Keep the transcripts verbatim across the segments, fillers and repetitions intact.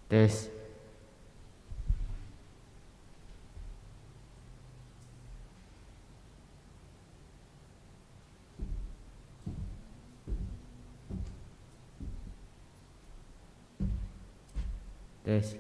Tes. Tes.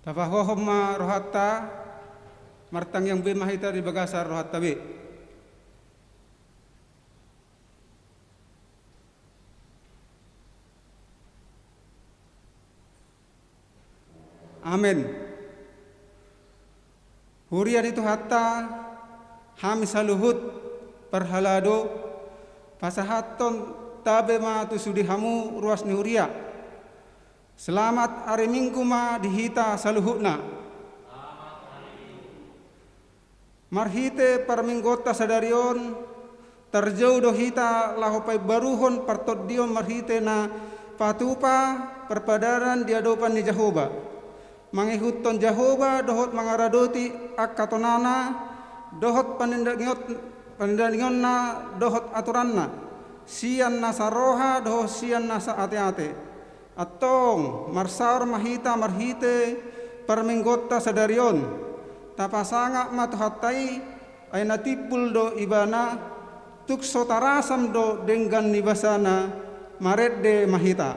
Tapahohom ma rohanta, martangiang be ma hita di bagasan rohanta be. Amen. Huria ni Tuhanta, hami saluhut parhalado, pasahathon tabe ma tu sude hamu ruas ni huria. Selamat ari Minggu ma di hita saluhutna. Marhite parmingguonta sadari on, tarjou do hita laho paimbaruhon partondion marhite na patupa parpadanan di adopan ni Jahowa. Mangihuthon Jahowa dohot mangaradoti angka tonana, dohot panindangion-, panindangiononna, dohot aturanna, sian nasa roha, dohot sian nasa ateate. Antong, marsaor ma hita marhite parmingguonta sadari on. Tapasangap ma Tuhanta i, ai na timbul do Ibana, tung so tarasam do denggan ni basana, marende ma hita.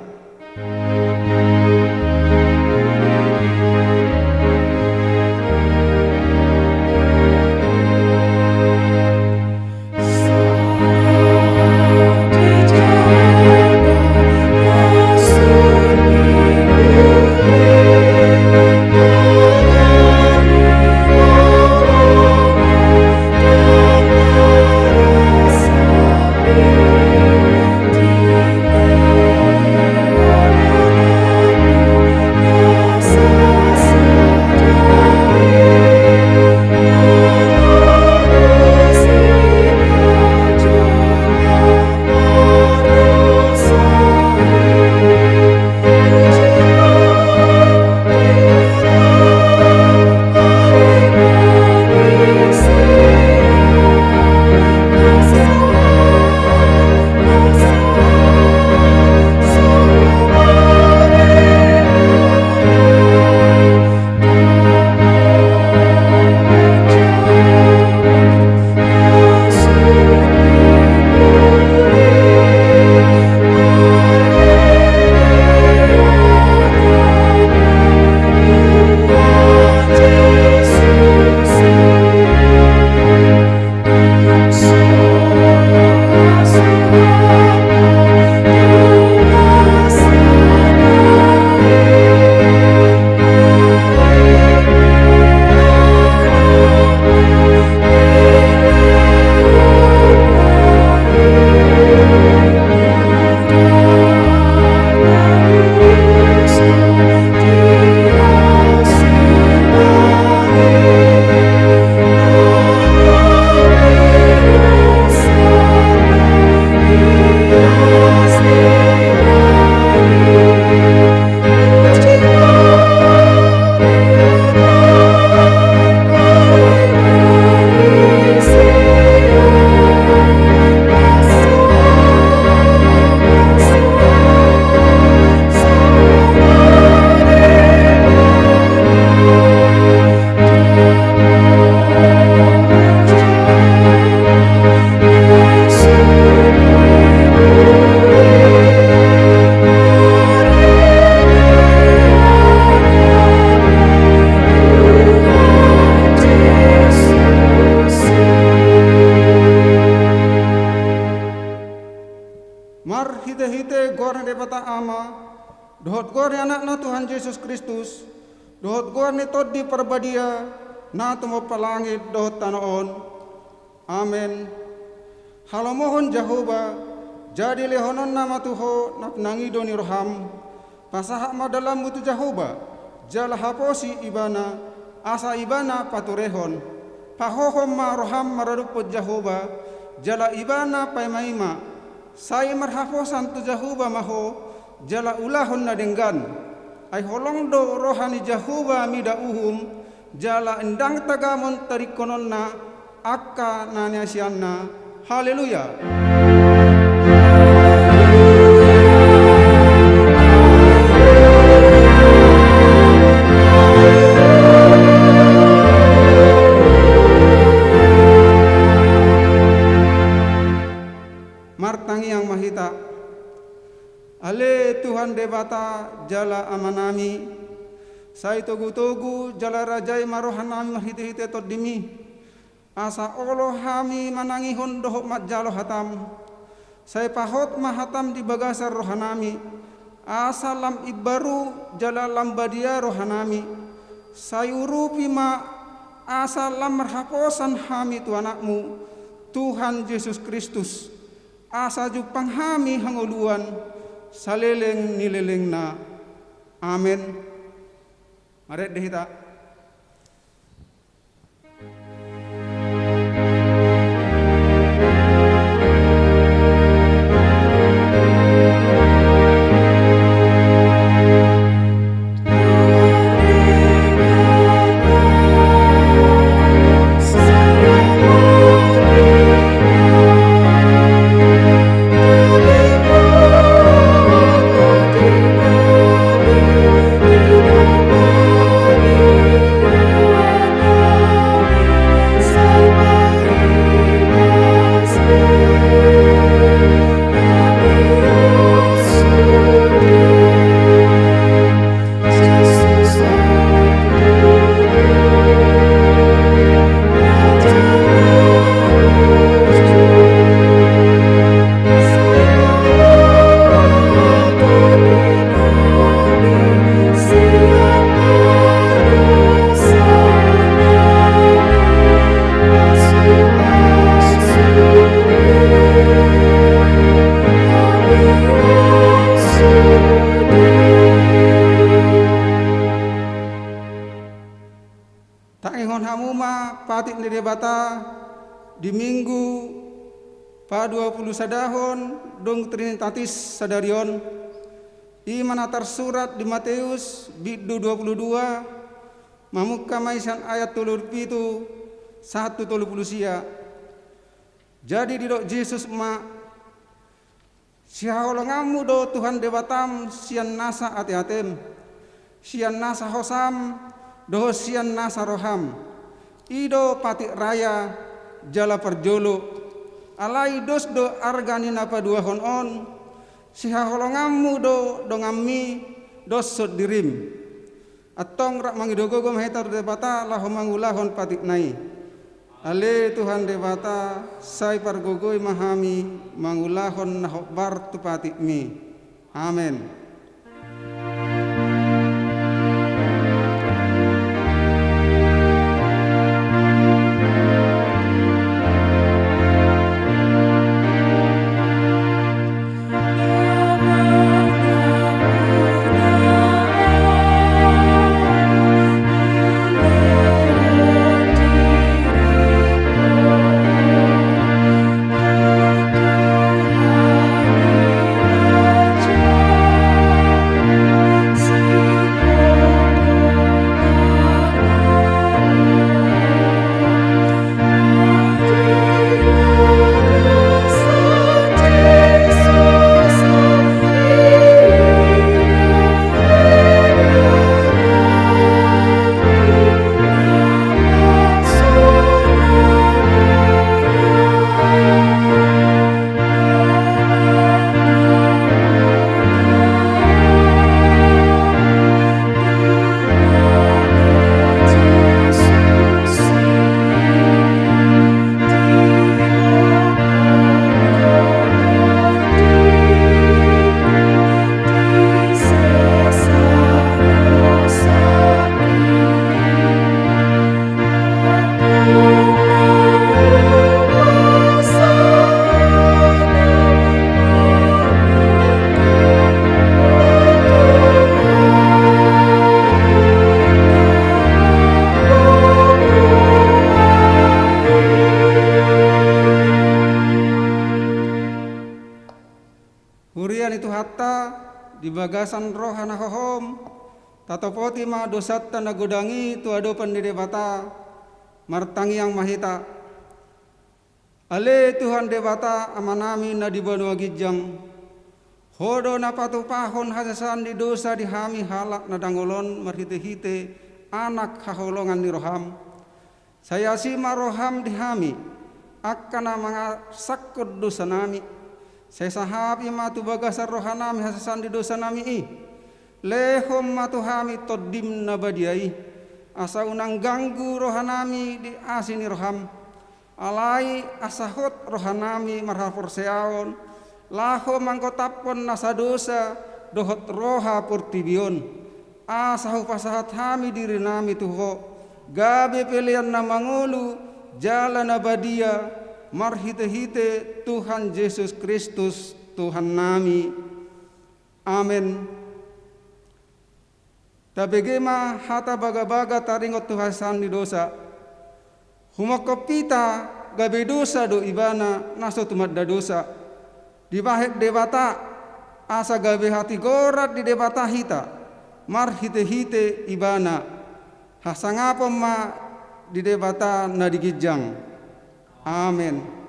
Marhitehite goar ni Debata Ama, dohot goar ni Anakna Tuhan Jesus Kristus, dohot goar ni Tondi Parbadia, na tumompa langit dohot tano on. Amen. Halomohon Jahowa, jadi lehononna ma tu ho na pinangido ni roham. Pasahat ma dalanmu tu Jahowa, jala haposi Ibana, asa Ibana paturehon. Pahohom ma roham maradophon Jahowa, jala Ibana paimaima. Sai marhaposan tu Jahowa ma ho, jala ulahon na denggan. Ai holong do roha ni Jahowa mida uhum, jala ndang tagamon taringhononna angka na niasianna. Haleluya. Martangiang ma hita. Ale Tuhan Debata jala Amanami, sai togutogu jala rajai ma rohanami marhitehite Tondimi, asa olo hami manangihon dohot manjalo hatam. Sai pahot ma hatam di bagasan rohanami, asa lam imbaru jala lam badia rohanami. Sai urupi ma, asa lam marhaposan hami tu Anakmu, Tuhan Jesus Kristus, asa jumpang hami hangoluan saleleng ni lelengna. Amen. Marende hita. Tangihon hamu ma patik ni Debata di Minggu paduapulusadahon dung Trinitatis sadari on. I ma na tarsurat di Mateus bindu dua pulu dua, mamungka ma i sian ayat tolu pulu pitu sahat tu tolu pulu sia. Jadi didok Jesus ma, sihaholonganmu do Tuhan Debatam sian nasa ateatem, sian nasa hosam, dohot sian nasa roham. I do patik raya jala parjolo. Alai dos do arga ni na paduahon on, sihaholonganmu do donganmi, dos sondirim. Antong rap mangido gogo ma hita tu Debata laho mangulahon patikna i. Ale Tuhan Debata, sai pargogoi ma hami mangulahon na hombar tu patikmi. Amen. Huria ni Tuhanta, di bagasan roha na hohom, tatopoti ma dosanta na godang i tu adopan ni Debata. Martangiang ma hita. Ale Tuhan Debata Amanami na di banua ginjang, Ho do na patupahon hasesaan ni dosa di hami halak na dangol on marhitehite Anak haholongan ni roham. Sai asi ma roham di hami, angka na mangasahon dosanami. Sai sahapi ma tu bagasan rohanami hasesaan ni dosanami i. Lehon ma tu hami Tondim na badia i, asa unang ganggu rohanami di asi ni roham. Alai asa hot rohanami marhaporseaon, laho manggotaphon nasa dosa dohot roha portibi on. Asa hupasahat hami dirinami tu Ho, gabe pelean na mangolu jala na badia, marhitehite Tuhan Jesus Kristus Tuhannami. Amen. Tabege ma hata bagabaga taringot tu hasesaan ni dosa. Humongkop hita gabe dosa do ibana na so tumanda dosa. Dibahen Debata, asa gabe hatigoran ni Debata hita, marhitehite ibana. Hasangapon ma di Debata na di ginjang. Amen.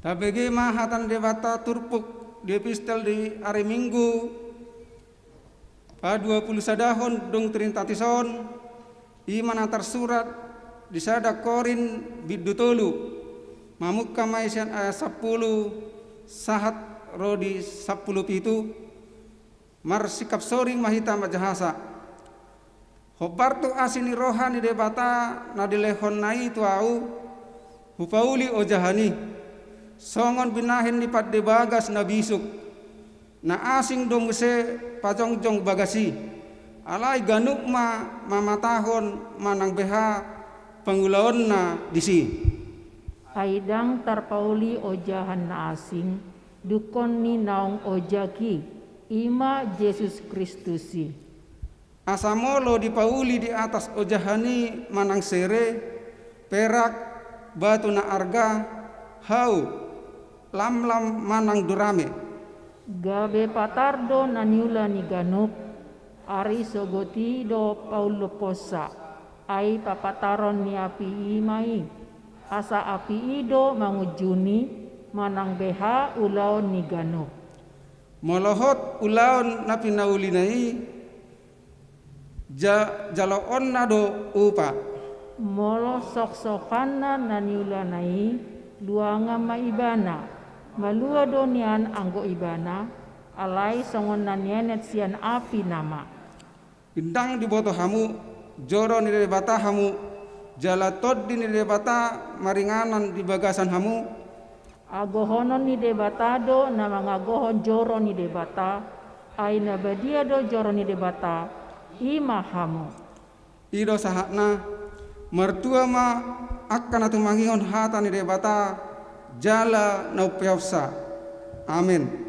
Tabege ma hata ni Debata turpuk di epistel di ari Minggu, paduapulusadahon dung Trinitatis on, i ma na tarsurat di sada Korint bindu tolu, mamungka ma i sian ayat sampulu sahat ro di sampulu pitu. Marsingkap soring ma hita manjahasa. Hombar tu asi ni roha ni Debata na dilehonna i tu ahu, hupauli ojahan i, songon binahen ni pande bagas na bisuk, na asing do muse pajongjong bagas i, alai ganup ma mamatahon manang beha pangulaonna disi. Ai ndang tarpauli ojahan na asing, dungkon ni naung ojak i, i ma Jesus Kristus i. Asa molo dipauli di atas ojahan i manang sere, perak, batu na arga, hau, lamlam manang durame. Gabe patar do na niula ni ganup, ari sogot i do paulumhonsa, ai papataron ni api i ma i, asa api i do mangunjuni manang beha ulaon ni ganup. Molo hot ulaon na pinaulina i, ja-, jaloonna do upa. Molo soksokanna na niulana i, luangan ma ibana, malua do nian anggo ibana, alai songon na nienet sian api nama. Ndang diboto hamu, joro ni Debata hamu, jala Tondi ni Debata maringanan di bagasan hamu. Agohonon ni Debata do na mangagohon joro ni Debata, ai na badia do joro ni Debata, i ma hamu. I do sahatna. Martua ma angka na tumangihon hata ni Debata jala na umpeopsa. Amen.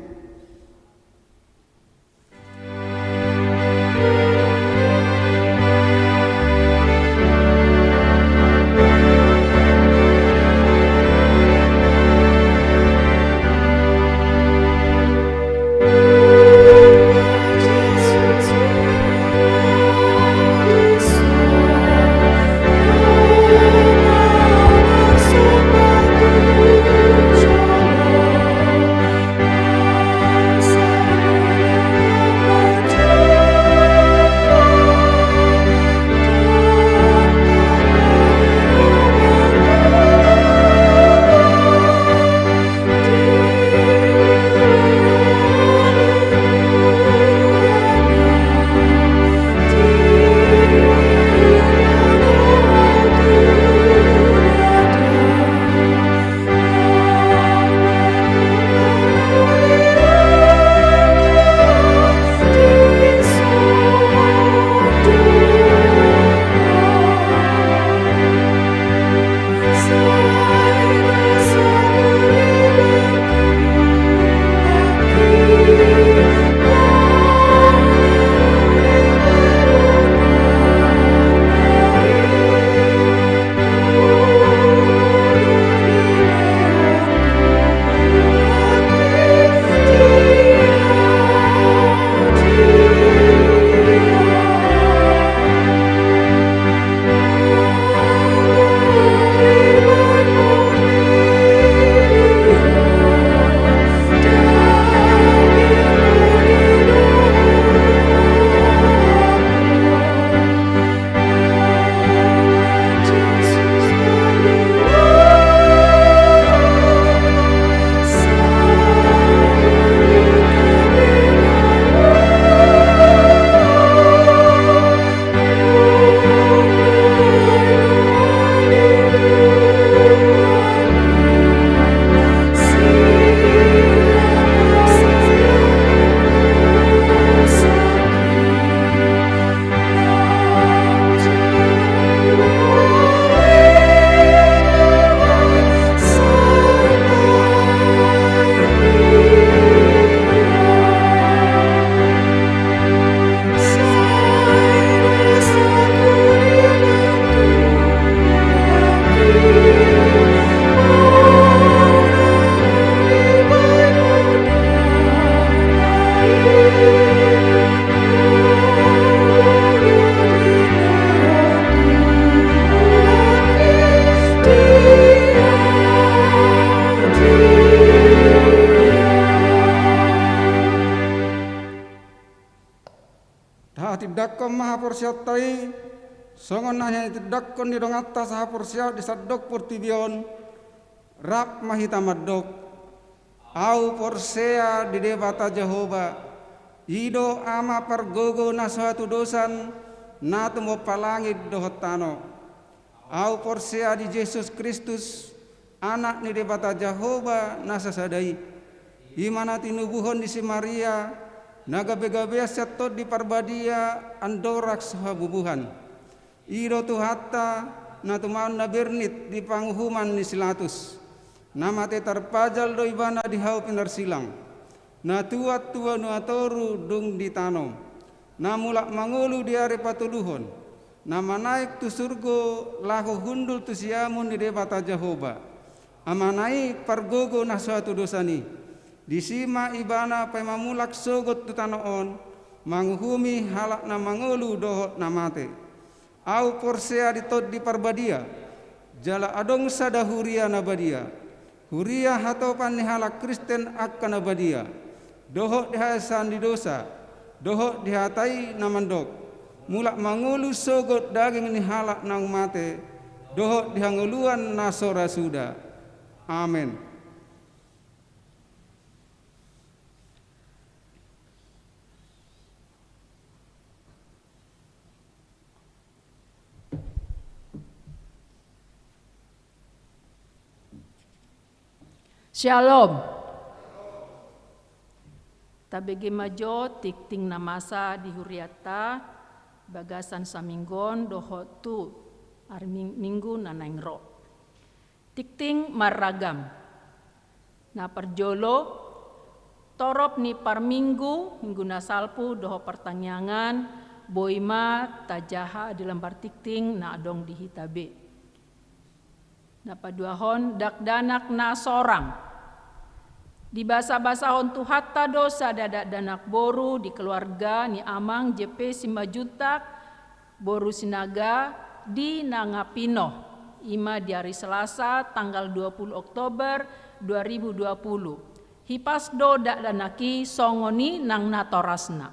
Tahatindangkon ma haporseaonta i, songon na hinatindangkon ni donganta sahaporseaon di sandok portibi on. Rap ma hita mandok: Ahu porsea di Debata Jahowa, i do Ama pargogo na so hatudosan, na tumompa langit dohot tano. Ahu porsea di Jesus Kristus, Anak ni Debata Jahowa na sasada i. I ma na tinubuhon ni si Maria, na gabegabean sian Tondi Parbadia andorang so habubuhan. I do Tuhanta, na tumaon na bernit di panguhuman ni si Latus. Na mate tarpajal do Ibana di hau pinarsilang. Na tuat tu banua toru dung di tano. Na mulak mangolu di ari patoluhon. Na manaek tu surgo laho hundul tu siamun ni Debata Jahowa, Amana i pargogo na so hatudosan i. Disi ma Ibana paima mulak sogot tu tano on, manguhumi halak na mangolu dohot na mate. Ahu porsea di Tondi Parbadia, jala adong sada huria na badia. Huria hatopan ni halak Kristen angka na badia, dohot di haesaan ni dosa, dohot di hata i na mandok: Mulak mangolu sogot daging ni halak naung mate, dohot di hangoluan na so ra suda. Amen. Syalom. Tabege ma jo tingting na masa di hurianta bagasan saminggu on dohot tu ari Ming-, Minggu na naeng ro. Tingting marragam. Na parjolo, torop ni parminggu, Minggu na salpu dohot partangiangan, boi ma tajaha di lembar tingting na adong di hita be. Na paduahon, dakdanak na sorang. Dibasabasahon Tuhanta do sada dakdanak boru di keluarga ni Amang J P Simanjuntak, boru Sinaga, di Nangapinoh, i ma di ari Selasa tanggal dua puluh Oktober dua ribu dua puluh. Hipas do dakdanak i songon i nang natorasna.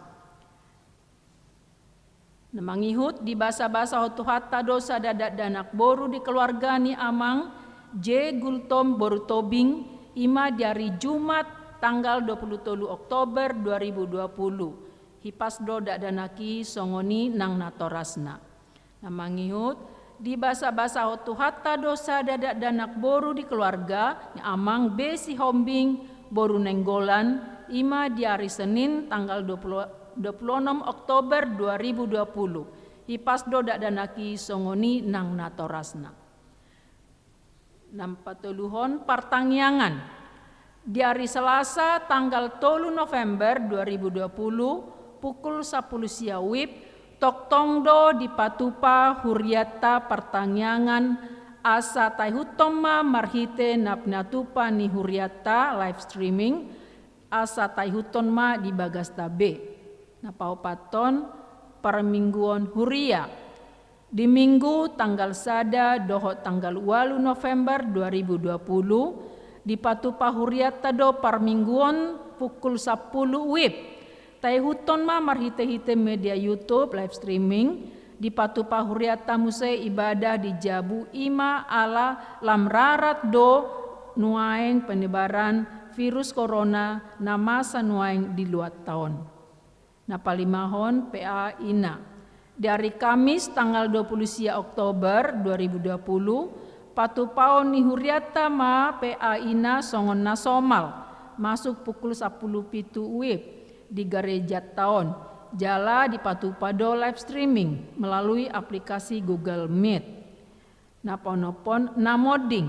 Na mangihut, dibasabasahon Tuhanta do sada dakdanak boru di keluarga ni Amang J Gultom boru Tobing, i ma di ari Jumat tanggal dua puluh tolu Oktober dua ribu dua puluh. Hipas do dakdanak i songon i nang natorasna. Na mangihut, dibasabasahon Tuhanta do sada dakdanak boru di keluarga ni Amang B Sihombing boru Nainggolan, i ma di ari Senin tanggal dua puluh, dua puluh enam Oktober dua ribu dua puluh. Hipas do dakdanak i songon i nang natorasna. Na patoluhon, partangiangan. Di ari Selasa tanggal tolu November dua ribu dua puluh, pukul sapuluh sia WIB, tongtong do dipatupa hurianta partangiangan, asa taihuthon ma marhite na pinatupa ni hurianta live streaming, asa taihuthon ma di bagasta be. Na paopathon, parmingguon huria. Di Minggu tanggal sada dohot tanggal ualu November dua ribu dua puluh, dipatupa hurianta do parmingguon pukul sapuluh WIB. Taihuthon ma marhitehite media YouTube live streaming, dipatupa hurianta muse ibadah di jabu, i ma ala lam rarat do nuaeng penyebaran virus corona na masa nuaeng di luatta on. Na palimahon, P A ina. Di ari Kamis tanggal dua puluh sia Oktober dua ribu dua puluh, patupaon ni hurianta ma P A ina songon na somal, masuk pukul sapuluh pitu WIB di garejanta on, jala dipatupa do live streaming melalui aplikasi Google Meet. Na paonomhon, na monding.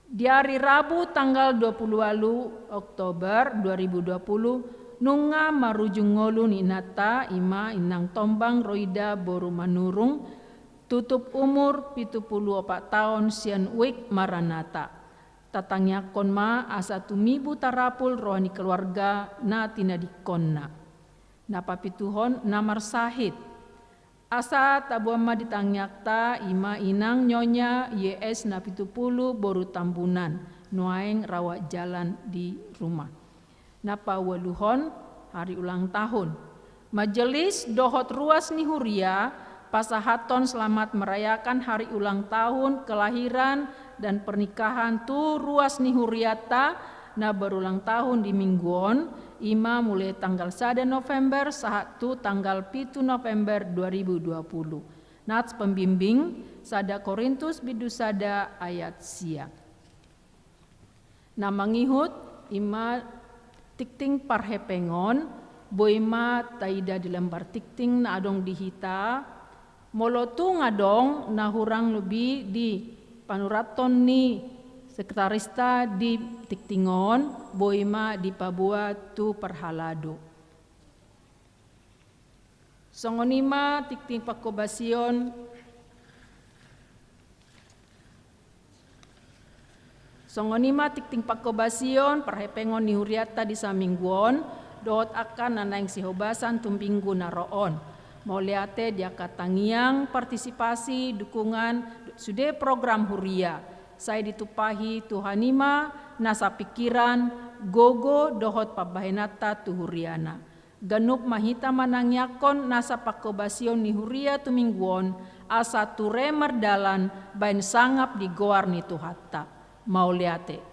Di ari Rabu tanggal dua puluh ualu Oktober dua ribu dua puluh, nunga marujung ngolu ni inanta, i ma Inang Tombang Roida boru Manurung, tutup umur pitu puluh opat taon sian WIK Maranatha. Tatangiangkon ma asa tumibu tarapul roha ni keluarga na tinadingkonna. Na papituhon, na marsahit. Asa taboan ma di tangiangta, i ma Inang Nyonya Y S na pitu pulu boru Tambunan, nuaeng rawat jalan di rumah. Na paualuhon, hari ulang tahun. Majelis dohot ruas ni huria pasahathon selamat merayakan hari ulang tahun kelahiran dan pernikahan tu ruas ni hurianta na berulang tahun di Minggu on, i ma mulai tanggal sada November sahat tu tanggal pitu November dua ribu dua puluh. Nats pembimbing, sada Korintus bindu sada ayat sia. Na mangihut, i ma tingting parhepengon, boi ma taida di lembar tingting na adong di hita, molo tung adong na hurang lobi di panurathon ni sekretarista di tingting on, boi ma dipaboa tu parhalado. Songon i ma tingting pangkobasion, songon i ma tingting pangkobasion parhepengon ni hurianta di saminggu on, dohot angka na naeng sihobasan tu minggu na ro on. Mauliate di angka tangiang, partisipasi, dukungan, sude program huria. Sai ditumpahi Tuhan i ma nasa pingkiran, gogo, dohot pambahenanta tu huriana. Ganup ma hita manangiangkon nasa pangkobasion ni huria tu minggu on, asa ture mardalan baen sangap di goar ni Tuhanta. Mauliate.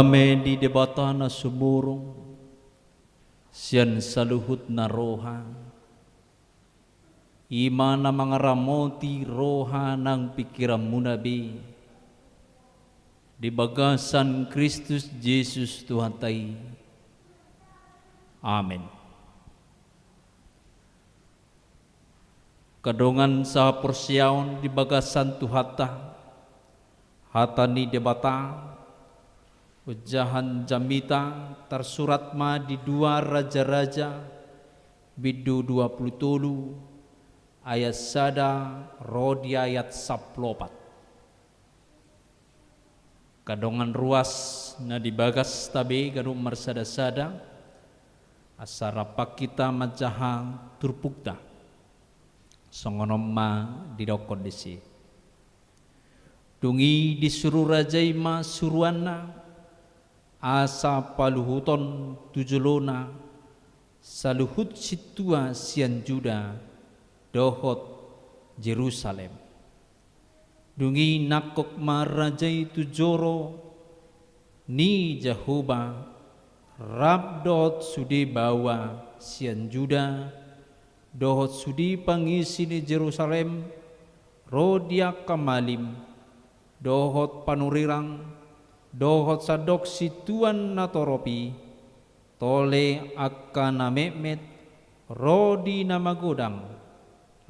Dame ni Debata na sumurung sian saluhut na roha, i ma na mangaramoti roha nang pingkiranmuna be di bagasan Kristus Jesus Tuhanta i. Amen. Angka dongan sahaporseaon di bagasan Tuhanta, hata ni Debata, ojahan jamita tarsurat ma di dua Raja-raja, bindu dua pulu tolu, ayat sada ro di ayat sampulu opat. Angka dongan ruas na di bagasta be ganup marsada-sada, asa rap hita manjaha turpukta. Songon on ma didokkon disi. Dung i disuru raja i ma suruanna, asa paluhuton tu jolona saluhut sintua sian Juda dohot Jerusalem. Dung i nangkok ma raja i tu joro ni Jahowa, rap dohot sude baoa sian Juda, dohot sude pangisi ni Jerusalem, ro di angka malim, dohot panurirang, dohot sandok sintua na torop i, tole angka na metmet, ro di na magodang,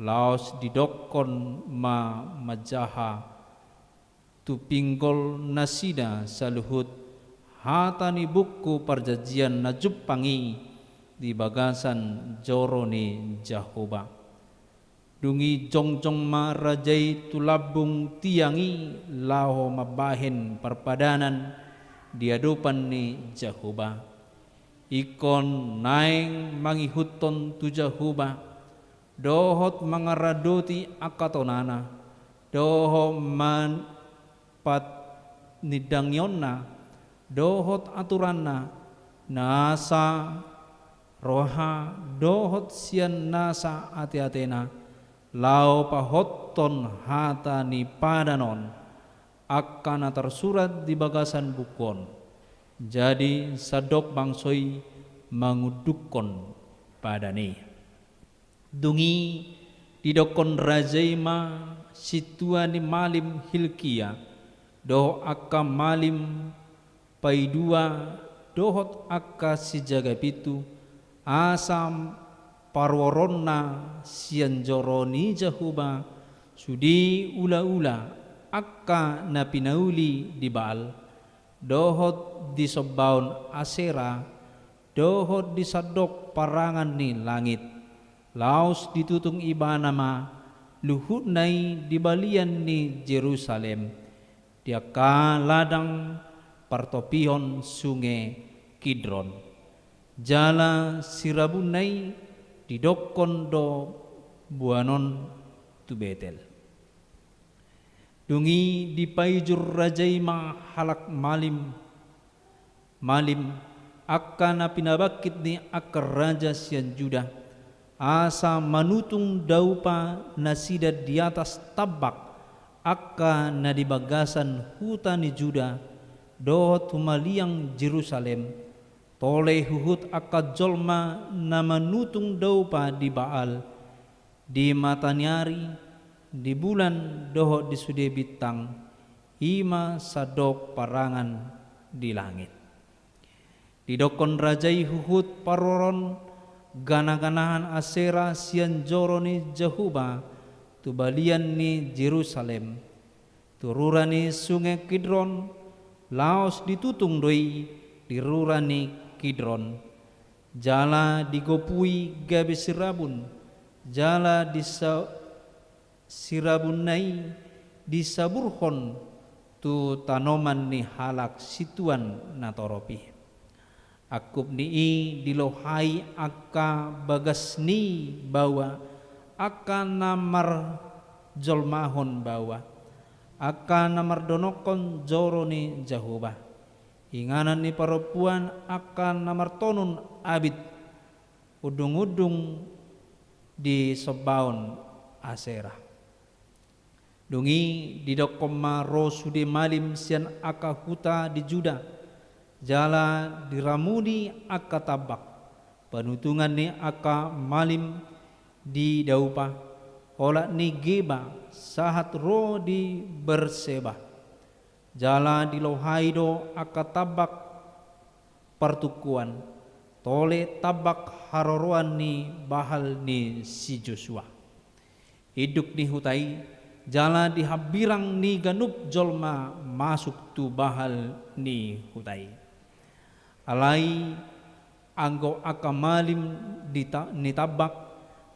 laos didokkon ma manjaha tu pinggol nasida saluhut hata ni buku parjanjian na jumpang i di bagasan joro ni Jahowa. Dung i jongjong ma raja i tu lambung tiang i laho mambahen parpadanan di adopan ni Jahowa. Ingkon naeng mangihuthon tu Jahowa, dohot mangaradoti angka tonana, dohot man-, patnindangionna, dohot aturanna, nasa roha, dohot sian nasa ate-atena, laho pahothon hata ni padan on, angka na tarsurat di bagasan buku on. Jadi sandok bangso i mangundukhon padan i. Dung i didokkon raja i ma sintua ni malim Hilkia, dohot angka malim paidua, dohot angka sijaga pintu, asa paruaronna sian joro ni Jahowa sude ula-ula angka na pinauli di Baal, dohot di sombaon Asera, dohot di sandok parangan ni langit, laos ditutung ibana ma luhutna i di balian ni Jerusalem, di angka ladang partopihon sunge Kidron. Jala sirabunna i didokkon do boanon tu Betel. Dung i dipaijur raja i ma halak malim, malim, angka na pinabangkit ni angka raja sian Juda, asa manutung daupa nasida di atas tambak angka na di bagasan huta ni Juda, dohot humaliang Jerusalem, tole huhut angka jolma na manutung daupa di Baal, di mata ni ari, di bulan dohot di sude bintang, i ma sandok parangan di langit. Didokkon raja i huhut paruaron gana-ganahan Asera sian joro ni Jahowa tu balian ni Jerusalem, tu rura ni sunge Kidron, laos ditutung do i di rura ni Kidron. Jala digopui gabe sirabun, jala disa-, sirabunna i disaburhon tu tanoman ni halak sintuan na torop i. Angkup ni i dilohai angka bagas ni baoa, angka na marjolmahon baoa, angka na mardonokkon joro ni Jahowa, inganan ni parompuan, angka na martonun abit undung-undung di sombaon Asera. Dung i didokkon ma ro sude malim sian angka huta di Juda, Jala diramuni angka tambak, panutungan ni angka malim di Daupa, olat ni Geba sahat ro di Berseba. Jala dilohai do angka tambak partungkoan, tole tambak haroroan ni bahal ni si Josua, induk ni huta i, jala dihambirang ni ganup jolma masuk tu bahal ni huta i. Alai anggo angka malim di ta-, ni tambak,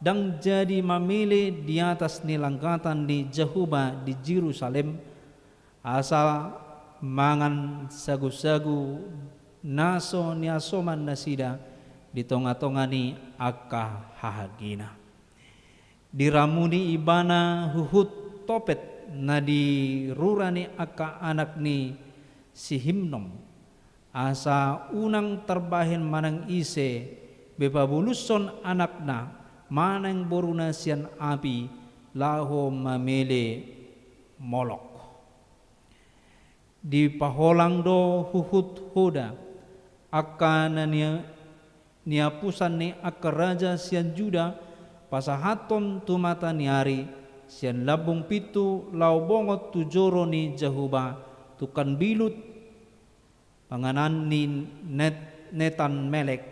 ndang jadi mamele di atas ni langgatan ni Jahowa di Jerusalem, asa mangan sagusagu na so niasoman nasida di tongatonga ni angka hahagina. Diramuni ibana huhut Topet na di rura ni angka anak ni si Himnom, asa unang tarbahen manang ise be pabolushon anakna manang boruna sian api laho mamele Molok. Dipaholang do huhut Hoda angka na nia-, niapusan ni angka raja sian Juda pasahathon tu mata ni ari, sian lambung pintu laho bongot tu joro ni Jahowa, tungkan bilut panganan ni Net-, Netan Melek,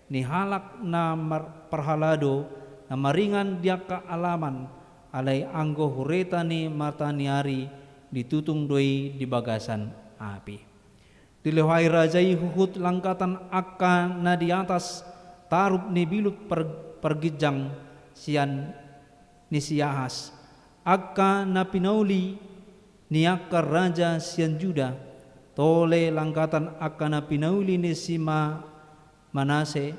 ni halak na mar-, parhalado, na maringan di angka alaman, alai anggo hureta ni mata ni ari ditutung do i di bagasan api. Dilohai raja i huhut langgatan angka na di atas tarup ni bilut par-, parginjang sian ni si Ahas, angka na pinauli ni angka raja sian Juda, tole langgatan angka na pinauli ni si Ma-, Manase,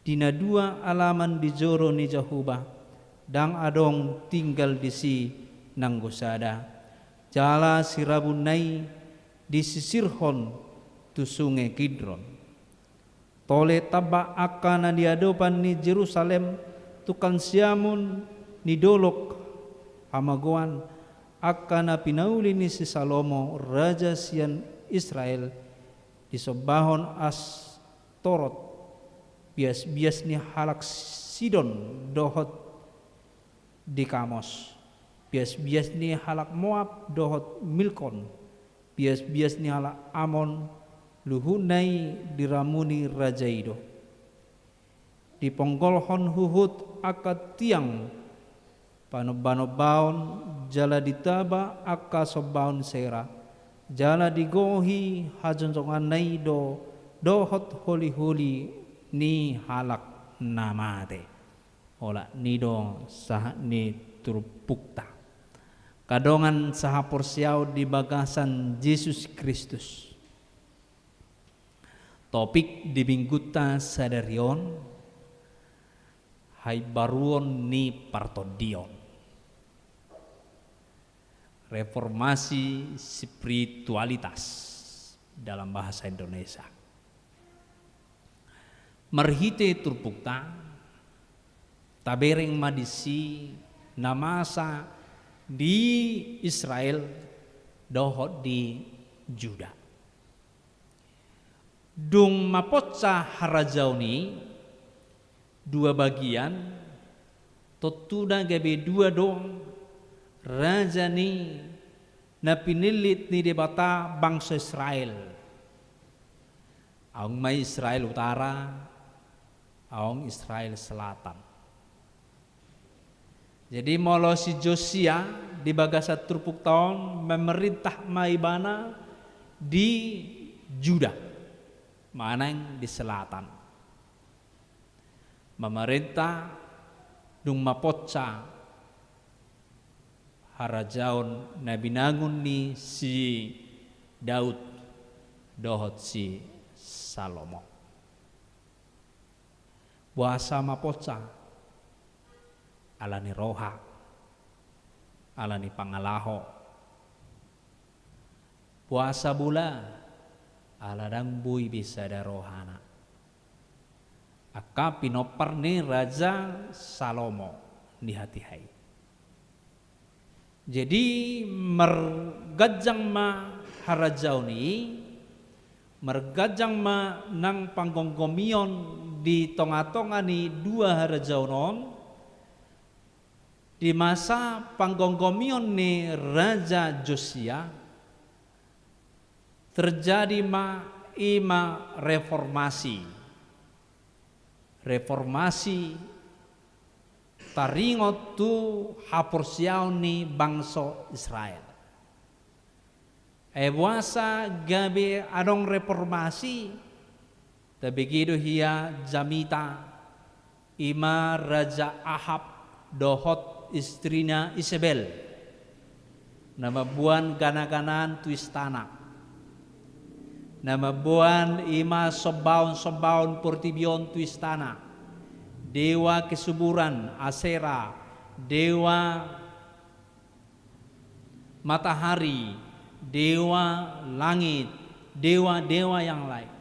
di na dua alaman di joro ni Jahowa, ndang adong tinggal disi nanggo sada, jala sirabunna i disisirhon tu sunge Kidron. Tole tambak angka na di adopan ni Jerusalem, tungkan siamun ni dolok hamagoan, angka na pinauli ni si Salomo, raja sian Israel, disombahon Astorot, biasbias ni halak Sidon dohot di Kamos, biasbias ni halak Moab dohot Milkom, biasbias ni halak Amon, luhutna i diramuni raja i do. Diponggolhon huhut angka tiang panombanombaon, jala ditaba angka sombaon Asera, jala digohi hajongjonganna i do dohot holiholi ni halak na mate. Olat ni do sahat ni turpukta. Angka dongan sahaporseaon di bagasan Jesus Kristus. Topik di minggunta sadari on, haimbaruon ni partondion. Reformasi spiritualitas dalam bahasa Indonesia. Marhite turpukta, tabereng ma disi na masa di Israel dohot di Juda. Dung maponsa harajaon i dua bagian, tontuna gabe dua do raja ni na pinillit ni Debata bangso Israel. Adong ma Israel Utara, adong Israel Selatan. Jadi molo si Josia di bagasan turpukta on, memerintah ma ibana di Juda, manang di selatan. Memerintah dung maponsa harajaon na binangun ni si Daud dohot si Salomo. Boasa maponsa? Ala ni roha, ala ni pangalaho. Boasa bola? Ala ndang boi be sada rohana. Angka pinompar ni Raja Salomo di hatiha i. Jadi marganjang ma harajaon i, Marganjang ma nang panggomgomion di tongatonga ni dua harajaon on. Di masa panggomgomion ni Raja Josia, terjadi ma i ma reformasi. Reformasi taringot tu haporseaon ni bangso Israel. Ai boasa gabe adong reformasi? Tabege do hia jamita, i ma Raja Ahab dohot istrina Isebel, na mamboan ganaganaan tu istana, na mamboan i ma sombaonsombaon portibi on tu istana, dewa kesuburan, Asera, dewa matahari, dewa langit, dewa-dewa yang lain.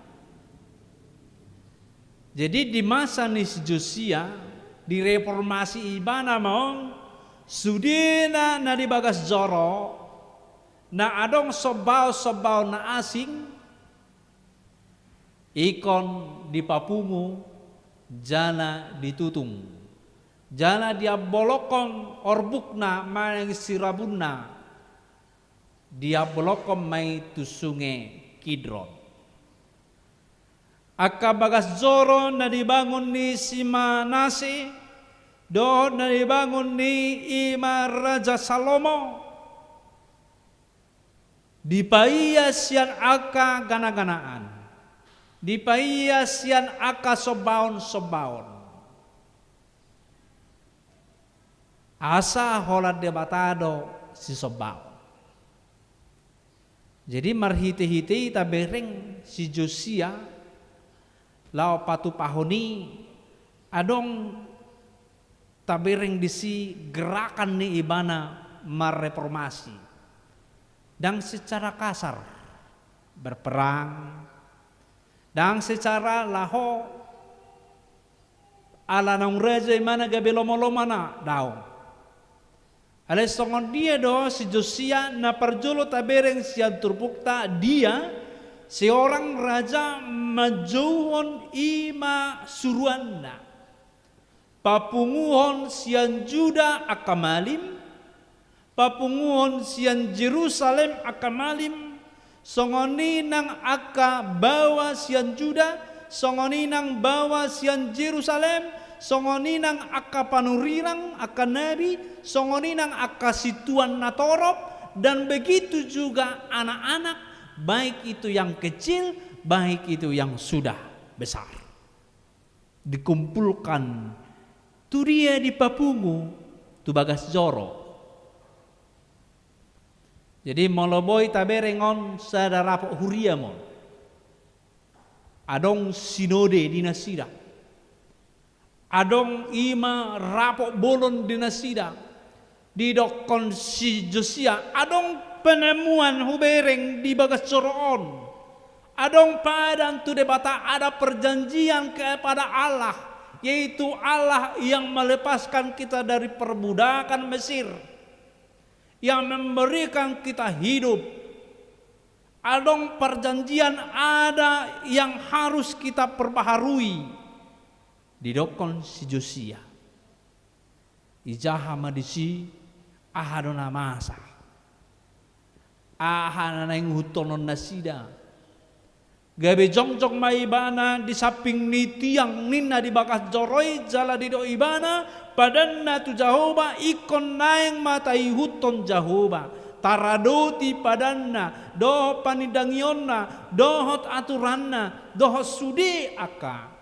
Jadi di masa ni si Josia, direformasi ibana ma on, sudena na di bagas joro, na adong sombaonsombaon na asing, ingkon dipapungu jala ditutung. Jala diambolongkon orbukna manang sirabunna, diambolongkon ma i tu sunge Kidron. Angka bagas joro na dibangun ni si Manase dohot na dibangun ni i ma Raja Salomo, dipaia sian angka ganaganaan, dipaia sian angka sombaonsombaon. Asa holan Debata do sisombaon. Jadi marhitehite i tabereng si Josia laho patupahon i, adong tabereng disi gerakan ni ibana marreformasi. Ndang secara kasar berperang, ndang secara laho ala naung raja ibana gabe lomolomona, daong. Alai songon dia do si Josia? Na parjolo tabereng sian turpukta, dia seorang raja manjouhon i ma suruanna. Papunguhon sian Juda angka malim, papunguhon sian Jerusalem angka malim, songon i nang angka baoa sian Juda, songon i nang baoa sian Jerusalem, songon i nang angka panurirang, angka nabi, songon i nang angka situan na torop, dan begitu juga anak-anak, baik itu yang kecil, baik itu yang sudah besar. Dikumpulkan tu dia? Dipapungu tu bagas joro. Jadi molo boi tabereng on sada rapot huria ma on, adong sinode di nasida, adong i ma rapot bolon di nasida. Didokkon si Josia, adong penemuan hubereng di bagas joro on. Adong padan tu Debata, ada perjanjian kepada Allah, yaitu Allah yang melepaskan kita dari perbudakan Mesir, yang memberikan kita hidup. Adong perjanjian, ada yang harus kita perbaharui. Didokkon si Josia. Ijaha ma disi? Aha do na masa? Aha na naeng ihuthonon nasida? Gabe jongjong ma ibana di samping ni tiang ninna di bagas joro i, jala didok ibana, padanna tu Jahowa, ingkon naeng ma taihuthon Jahowa, taradoti padanna, dohot panindangionna, dohot aturanna, dohot sude angka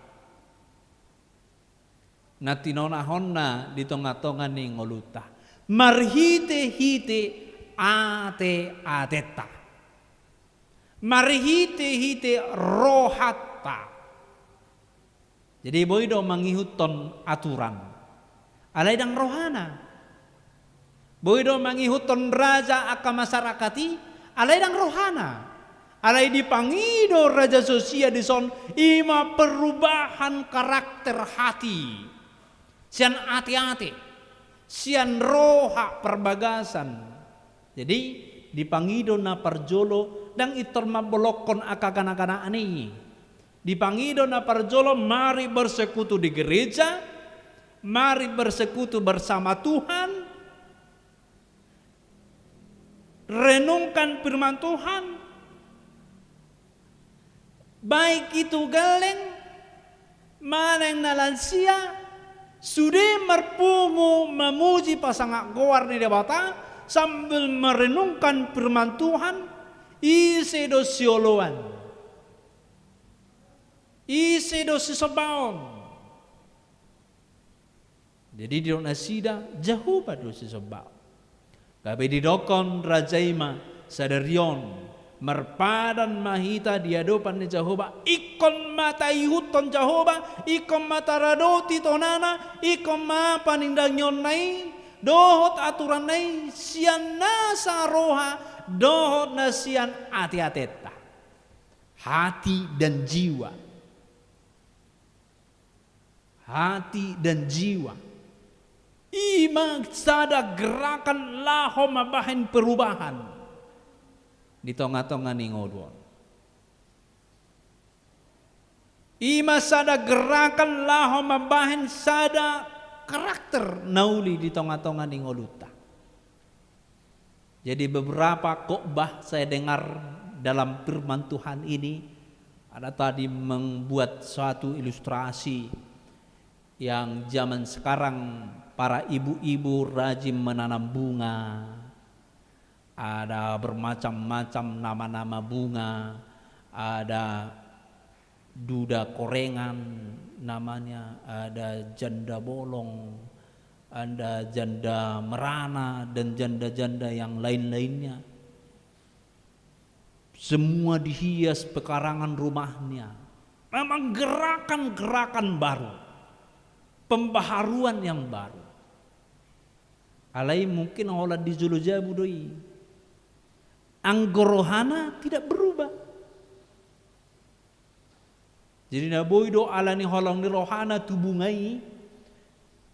na tinonahonna di tongatonga ni ngolunta, marhitehite ateatenta, marhitehite rohanta. Jadi boi do mangihuthon aturan, alai ndang rohana. Boi do mangihuthon raja angka masyarakat i, alai ndang rohana. Alai dipangido Raja Josia dison, i ma perubahan karakter hati, sian ateate, sian roha parbagasan. Jadi dipangido na parjolo Ndang pintor mambolongkon angka gana-ganaan i. Dipangido na parjolo, mari bersekutu di gereja, mari bersekutu bersama Tuhan, renungkan firman Tuhan, baik itu gelleng, manang na lansia, sude marpungu mamuji pasangap goar ni Debata sambil merenungkan firman Tuhan, ise do sioloan, ise do sisombaon. Jadi didok nasida, Jahowa do sisombaon. Gabe didokkon raja i ma, sadari on marpadan ma hita di adopan ni Jahowa, ingkon ma taihuthon Jahowa, ingkon ma taradoti tonana, ingkon ma panindangionna i dohot aturanna i sian nasa roha dohot na sian ate-atenta. Hati dan jiwa. Hati dan jiwa. I ma sada gerakan laho mambahen perubahan di tonga-tonga ni ngolu on. I ma sada gerakan laho mambahen sada karakter na uli di tonga-tonga ni ngolunta. Jadi beberapa khotbah saya dengar dalam firman Tuhan ini, ada tadi membuat suatu ilustrasi yang zaman sekarang para ibu-ibu rajin menanam bunga, ada bermacam-macam nama-nama bunga, ada duda korengan namanya, ada janda bolong, ada janda merana, dan janda-janda yang lain-lainnya. Semua dihias pekarangan rumahnya. Memang gerakan-gerakan baru, pembaharuan yang baru. Alai mungkin holan di jolo jabu do i. Anggo rohana tidak berubah. Jadi na boi do ala ni holong ni rohana tu bunga i,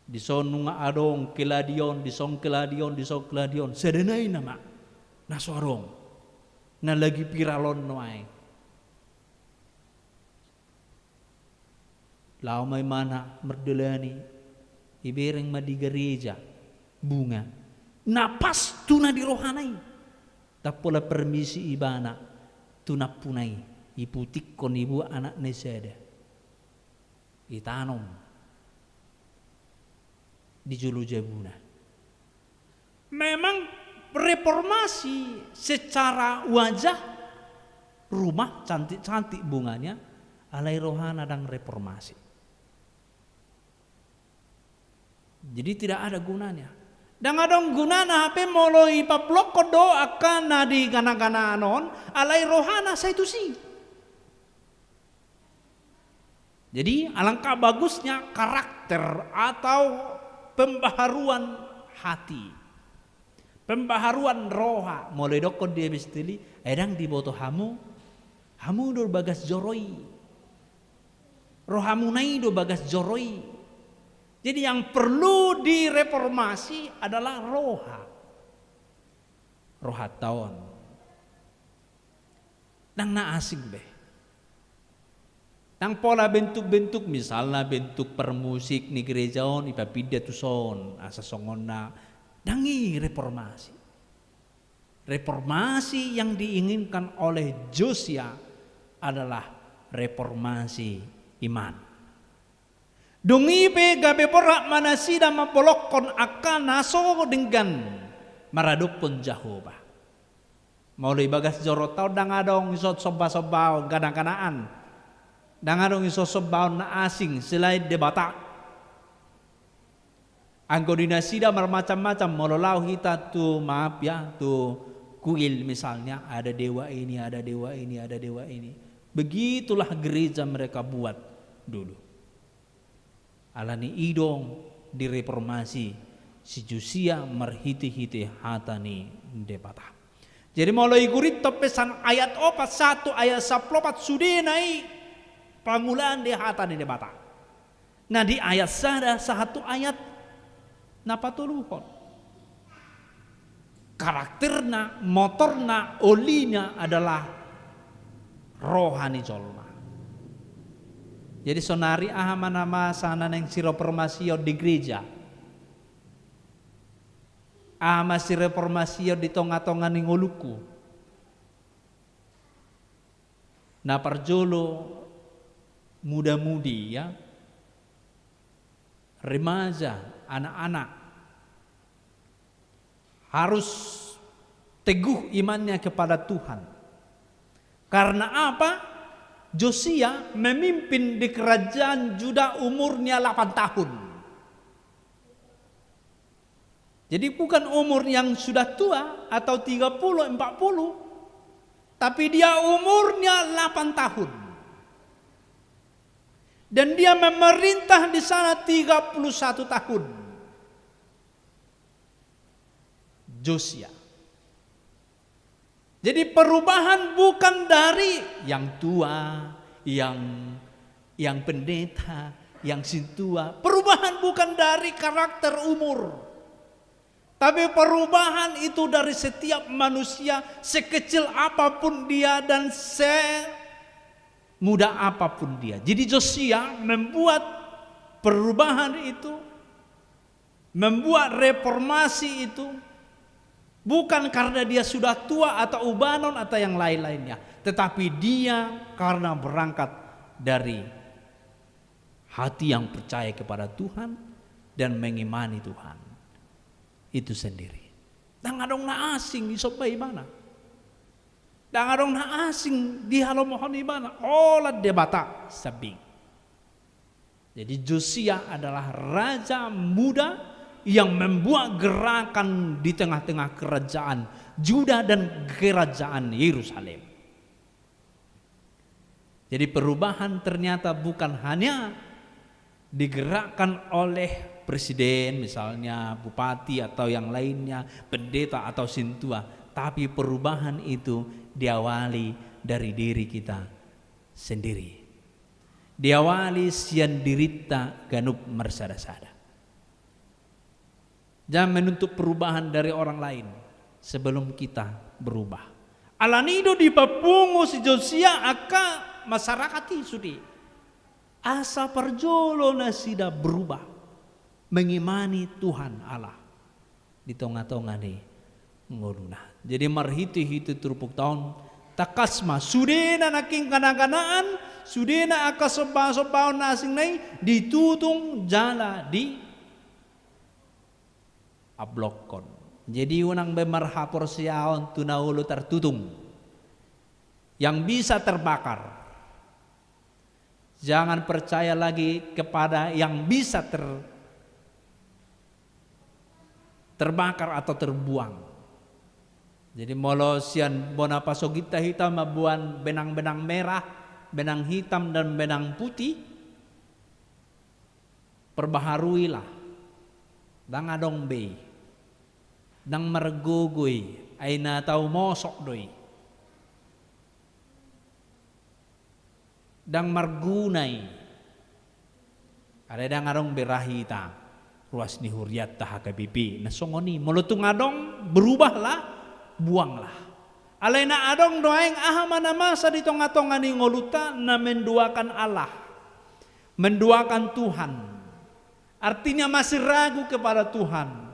dison nunga adong keladion, dison keladion, dison keladion. Sada nai nama na so adong, na lagi viral on nuaeng. Laho ma imana mardalani, ibereng ma di gareja bunga na pas tu na di rohana i. Ndang pola permisi ibana tu nampuna i, iputikkon, ibuat anakna i sada, itanom di jolo jabuna. Memang reformasi secara wajah, rumah cantik-cantik bunganya, alai rohana ndang reformasi. Jadi tidak ada gunanya. Ndang adong gunana hape molo ipaplokkon do angka na di gana-ganaan on, alai rohana sai tusi. Jadi alangkah bagusnya karakter atau pembaharuan hati, pembaharuan roha. Molo idokkon di epistel i, ai ndang diboto hamu, hamu do bagas joro i. Rohamuna i do bagas joro i. Jadi yang perlu direformasi adalah roha. Rohanta on. Ndang na asing be. Ndang pola bentuk-bentuk, misalna bentuk parmusik ni gereja on ipapinda tuson asa songon na, ndang i reformasi. Reformasi yang diinginkan oleh Josia adalah reformasi iman. Dung i pe gabe borhat ma nasida mambolongkon angka na so denggan maradophon Jahowa. Molo ibagas jorontau ndang adong dison somba-sombaon gana-ganaan. Ndang adong dison sombaon na asing selain Debata. Anggo di nasida marmacam-macam, molo laho hita tu, maaf ya, tu kuil misalnya, ada dewa ini, ada dewa ini, ada dewa ini. Begitulah gereja mereka buat dulu. Alani i do direformasi si Josia marhite-hite hata ni Debata. Jadi molo igurithon pe sian ayat opat sahat tu ayat sampulu opat, sudena i pangulaan di hata ni Debata. Na di ayat sada sahat tu ayat na patoluhon. karakterna, motorna, olina adalah roha ni jolma. Jadi sonari aha ma na masa na naeng sireformasion di gereja? Aha ma sireformasion di tonga-tonga ni ngolungku? Na parjolo, muda-mudi, ya, remaja, anak-anak harus teguh imannya kepada Tuhan. Karena apa? Josia memimpin di kerajaan Yuda umurnya delapan tahun. Jadi bukan umur yang sudah tua atau tiga puluh, empat puluh, tapi dia umurnya delapan tahun. Dan dia memerintah di sana tiga puluh satu tahun. Josia. Jadi perubahan bukan dari yang tua, yang, yang pendeta, yang sintua. Perubahan bukan dari karakter, umur. Tapi perubahan itu dari setiap manusia, sekecil apapun dia dan semuda apapun dia. Jadi Josia membuat perubahan itu, membuat reformasi itu, bukan karena dia sudah tua atau ubanon atau yang lain-lainnya, tetapi dia karena berangkat dari hati yang percaya kepada Tuhan dan mengimani Tuhan itu sendiri. Ndang adong na asing disomba ibana. Ndang adong na asing dihalomohon ibana. Holan Debata sambing. Jadi Josia adalah raja muda yang membuat gerakan di tengah-tengah kerajaan Yuda dan kerajaan Yerusalem. Jadi perubahan ternyata bukan hanya digerakkan oleh presiden, misalnya bupati atau yang lainnya, pendeta atau sintua, tapi perubahan itu diawali dari diri kita sendiri. Diawali sian dirinta ganup marsada-sada. Jangan menuntut perubahan dari orang lain sebelum kita berubah. Alani i do dipapungu si Josia angka masyarakat i sude, asa parjolo nasida berubah, mengimani Tuhan Allah di tonga-tonga ni ngoluna. Jadi marhite-hite turpukta on, tangkas ma sude na nangkin gana-ganaan, sude na angka somba-sombaon na asing na i ditutung jala di ablokkon. Jadi unang be marhaporseaon tu na olo tartutung, yang bisa terbakar. Jangan percaya lagi kepada yang bisa ter-, terbakar atau terbuang. Jadi molo sian bona pasogitta hita mamboan benang-benang merah, benang hitam dan benang putih, perbaharuilah. Ndang adong be i. Ndang margogo i, ai na tau mosok do i. Ndang marguna i. Alai ndang adong be ra hita ruas ni hurianta H K B P na songon i. Molo tung adong, berubahlah, buanglah. Alai na adong do aeng aha ma na masa di tonga-tonga ni ngolunta, na menduakan Allah, menduakan Tuhan. Artinya masih ragu kepada Tuhan,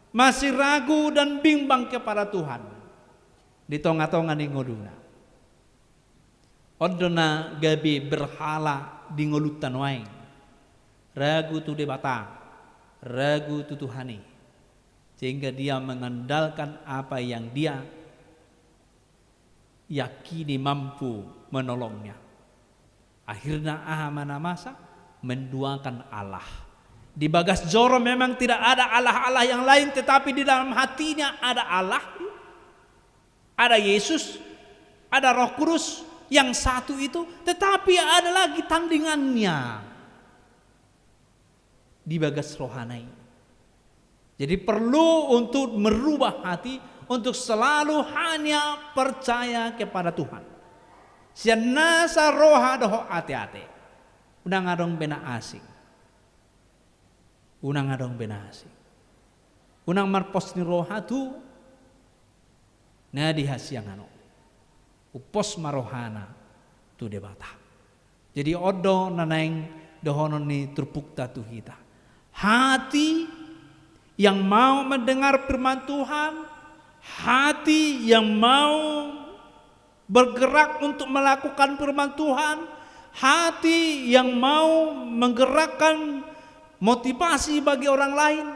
masih ragu dan bimbang kepada Tuhan di tonga-tonga ni ngoluna. On do na gabe berhala di ngolunta nuaeng. Ragu tu Debata, ragu tu Tuhan i. Sehingga dia mengandalkan apa yang dia yakini mampu menolongnya. Akhirna aha ma na masa? Menduakan Allah. Di bagas joro memang tidak ada allah-allah yang lain, tetapi di dalam hatinya ada Allah. Ada Yesus, ada Roh Kudus yang satu itu, tetapi ada lagi tandingannya di bagas rohana i. Jadi perlu untuk merubah hati, untuk selalu hanya percaya kepada Tuhan. Sian nasa roha dohot ate-ate. Unang adong be na asing. Unang adong be na asing. Unang marpos ni roha tu Na di hasiangan on, umpos ma rohana tu Debata. Jadi on do na naeng dohonon ni turpukta tu hita. Hati yang mau mendengar firman Tuhan, hati yang mau bergerak untuk melakukan firman Tuhan, hati yang mau menggerakkan motivasi bagi orang lain.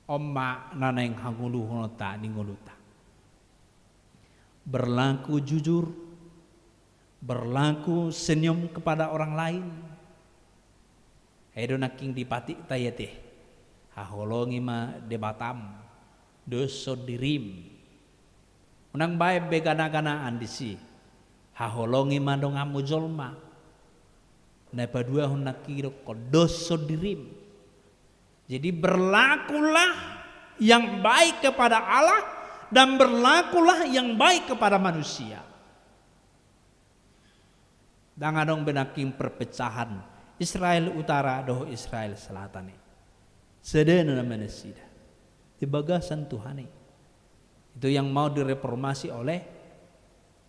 On ma na naeng hangoluhononta di ngolunta. Berlaku jujur, berlaku senyum kepada orang lain. Ai do nangkin di patikta i ate. Haholongi ma Debatam, doshon dirim. Unang baen be gana-ganaan disi. Haholongi ma donganmu jolma. Na paduahon nangkin i do, doshon dirim. Jadi berlakulah yang baik kepada Allah dan berlakulah yang baik kepada manusia. Ndang adong be nangkin perpecahan Israel Utara dohot Israel Selatan i. Sada nama nasida di bagasan Tuhan i. Itu yang mau direformasi oleh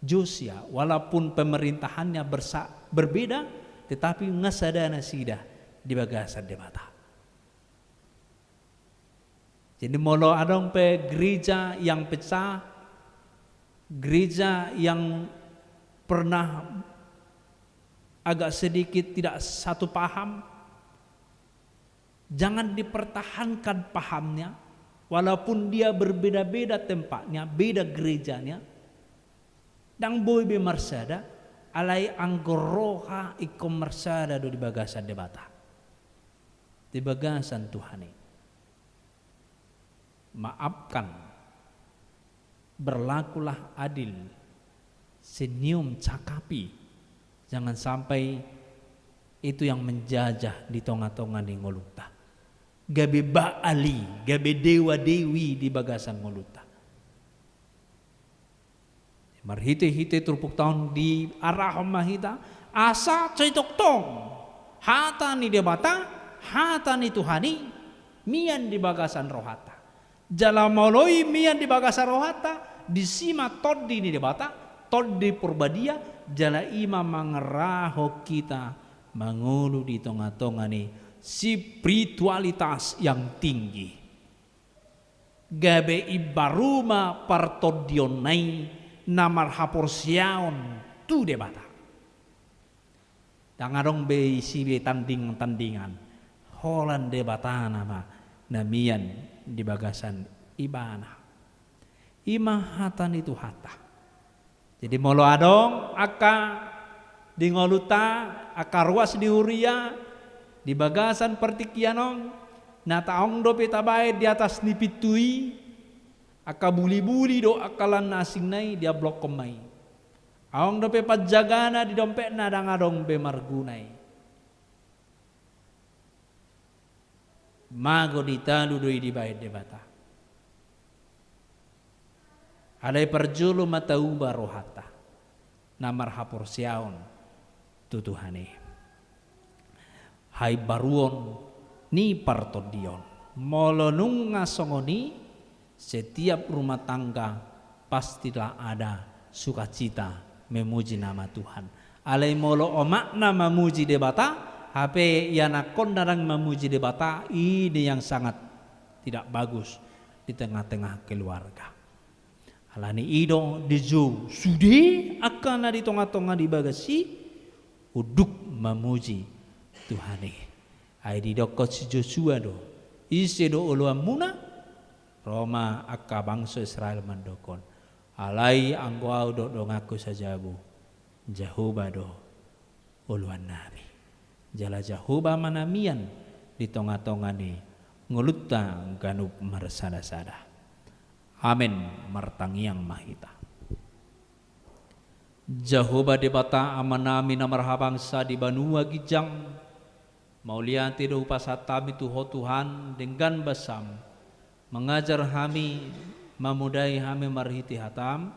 Josia. Walaupun pemerintahannya bersa-, berbeda, tetapi nga sada nasida di bagasan Debata. Jadi molo adong pe gereja yang pecah, gereja yang pernah agak sedikit tidak satu paham, jangan dipertahankan pahamnya, walaupun dia berbeda-beda tempatnya, beda gerejanya, ndang boi be marsada, alai anggo roha ingkon marsada do di bagasan Debata. Di bagasan Tuhan i. Maafkan. Berlakulah adil. Senyum, cakapi. Jangan sampai itu yang menjajah di tonga-tonga ni ngolunta. Gabe baal i, gabe dewa-dewi di bagasan ngolunta. Marhite-hite turpukta on diarahon ma hita, asa sai tongtong hata ni Debata, hata ni Tuhan i, mian di bagasan rohanta. Jala molo i mian di bagasan rohanta, disi ma Tondi ni Debata, Tondi Porbadia, jala i ma mangarahon hita mangolu di tonga-tonga ni spiritualitas yang tinggi. Gabe imbaru ma partondionna i na marhaporseaon tu Debata. Ndang adong be isi be tanding-tandingan. Holan Debata nama na mian di bagasan ibana. I ma hata ni Tuhanta. Jadi molo adong angka di ngolunta, angka ruas di huria, di bagasan partingkian on, na taong dope tabaen di atas ni pintu i, angka buli-buli dohot angka lan na asingna i diablokkon ma i. Adong dope panjagana di dompetna, ndang adong be marguna i. Mago di talu do i dibaen Debata. Alai parjolo ma tauba rohanta na marhaporseaon tu Tuhan i. Haimbaruon ni partondion. Molo nunga songon i, setiap rumah tangga pastilah ada sukacita memuji nama Tuhan. Alai molo omakna mamuji Debata, hape ianakkonna ndang mamuji Debata, ini yang sangat tidak bagus di tengah-tengah keluarga. Alani i do dijou sude angka na di tonga-tonga ni bagas i unduk mamuji Tuhan i. Ai didokkon si Josua do, ise do oloanmuna? Ro ma angka bangso Israel mandokkon, alai anggo ahu dohot donganku sajabu, Jahowa do oloannami. Jala Jahowa ma na mian di tonga-tonga ni ngolunta ganup marsada-sada. Amen. Martangiang ma hita. Jahowa Debata Amanami na marhabangsa di banua ginjang, mauliate do hupasahat hami tu Ho Tuhan, denggan basam, mangajar hami, mamodai hami marhite hataM,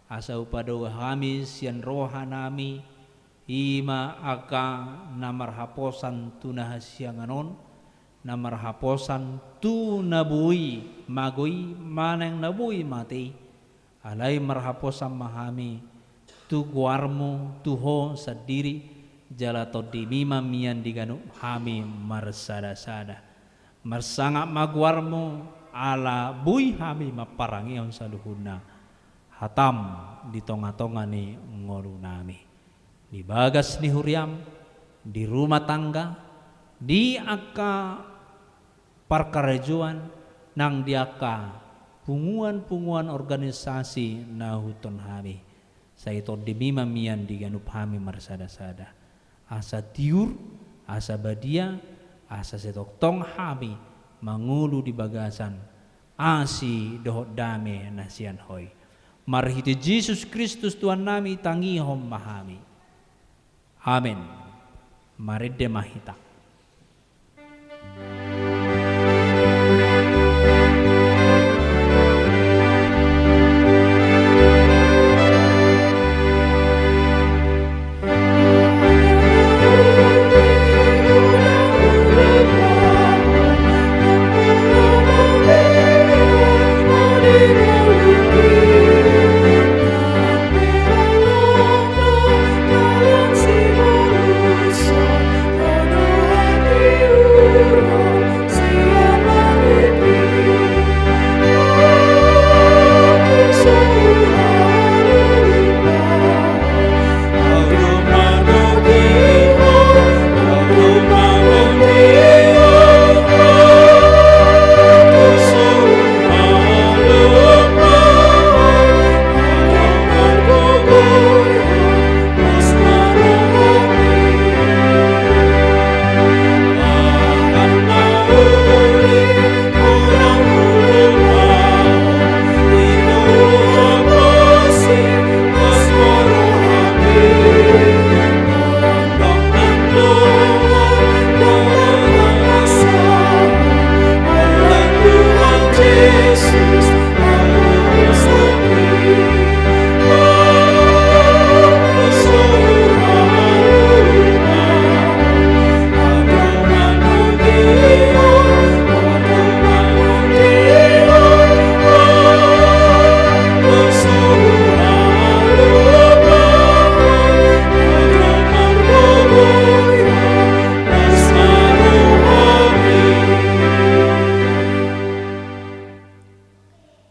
asa hupadomu hami sian rohanami, i ma angka na marhaposan tu na hasiangan on, na marhaposan tu na boi mago i manang na boi mate i. Alai marhaposan ma hami tu goarmu, tu ho sandiri, jala Tondimi ma mian di ganup hami marsada-sada. Marsangap ma goarmu, ala boi hami mamparangehon saluhutna hatam di tonga-tonga ni ngolunami, di bagas ni huriam, di rumah tangga, di angka parkarejoan, nang di angka punguan-punguan organisasi na huhut hami. Sai Tondimi ma mian di ganup hami marsada-sada. Asa tiur, asa badia, asa sai tongtong hami mangolu di bagasan asi dohot dame na sian ho i. Marhite Jesus Kristus Tuhannami tangihon ma hami. Amen. Marende ma hita.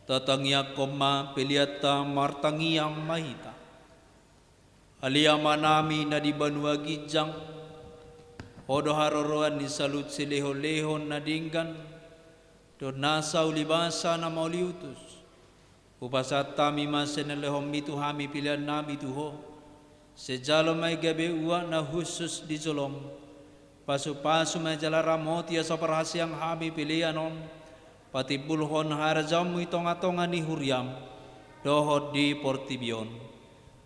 Tatangiangkon ma peleanta, martangiang ma hita. Ale Amanami na di banua ginjang, Ho do haroroan ni saluhut silehon-lehon na denggan dohot nasa ulibasa na mauliutus. Hupasahat hami ma sian na nilehonmi tu hami peleannami tu Ho. Sai jalo ma i gabe uap na hushus di jolom. Pasu-pasu ma i jala ramoti asa parhaseang hami pelean on patimbulhon harajaonmu i tonga-tonga ni huriam dohot di portibi on.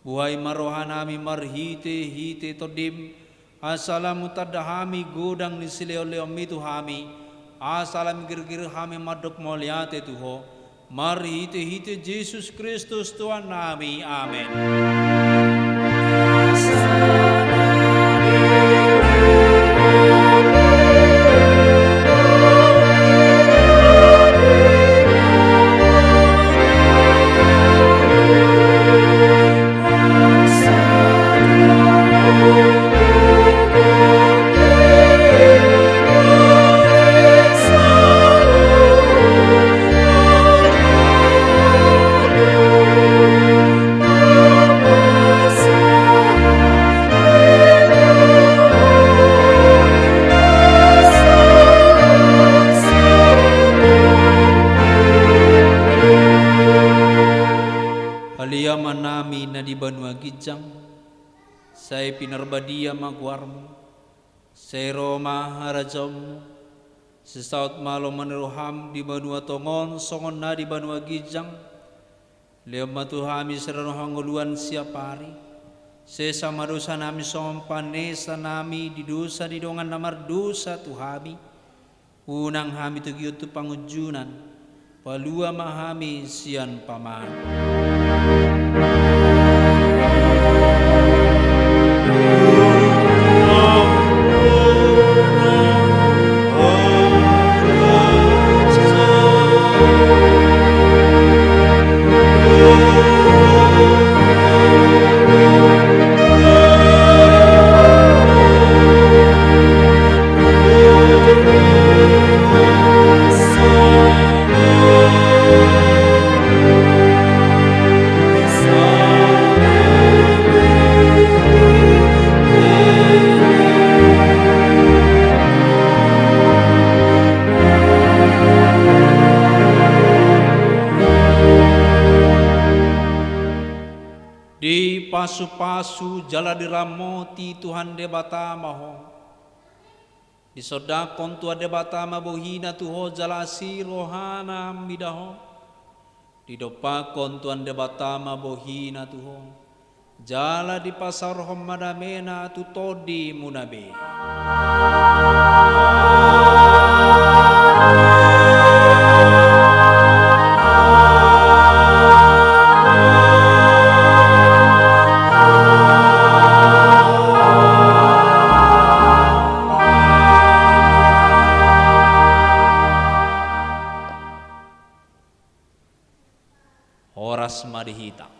Buhai ma rohanami marhite-hite Tondim, asa lam hutanda hami godang ni silehon-lehonmi tu hami, asa lam girgir hami mandok mauliate tu Ho, marhite-hite Jesus Kristus Tuhannami. Amen. Ale Amanami na di banua ginjang, sai pinarbadia ma goarmu, sai ro ma harajaonmu, sai saut ma lomo ni roham di banua tonga on songon na di banua ginjang. Lehon ma tu hami sadari on hangoluan siapari. Sesa ma dosanami songon panesanami di dosa ni dongan na mardosa tu hami. Unang hami togihon tu pangunjunan, palua ma hami sian paman. Pasu-pasu jala diramoti Tuhan Debata ma ho. Disondangkon Tuhan Debata ma bohina tu ho jala asi rohana mida ho. Didompakkon Tuhan Debata ma bohina tu ho, jala dipasaorhon ma damena tu tondimuna be. Horas ma di hita.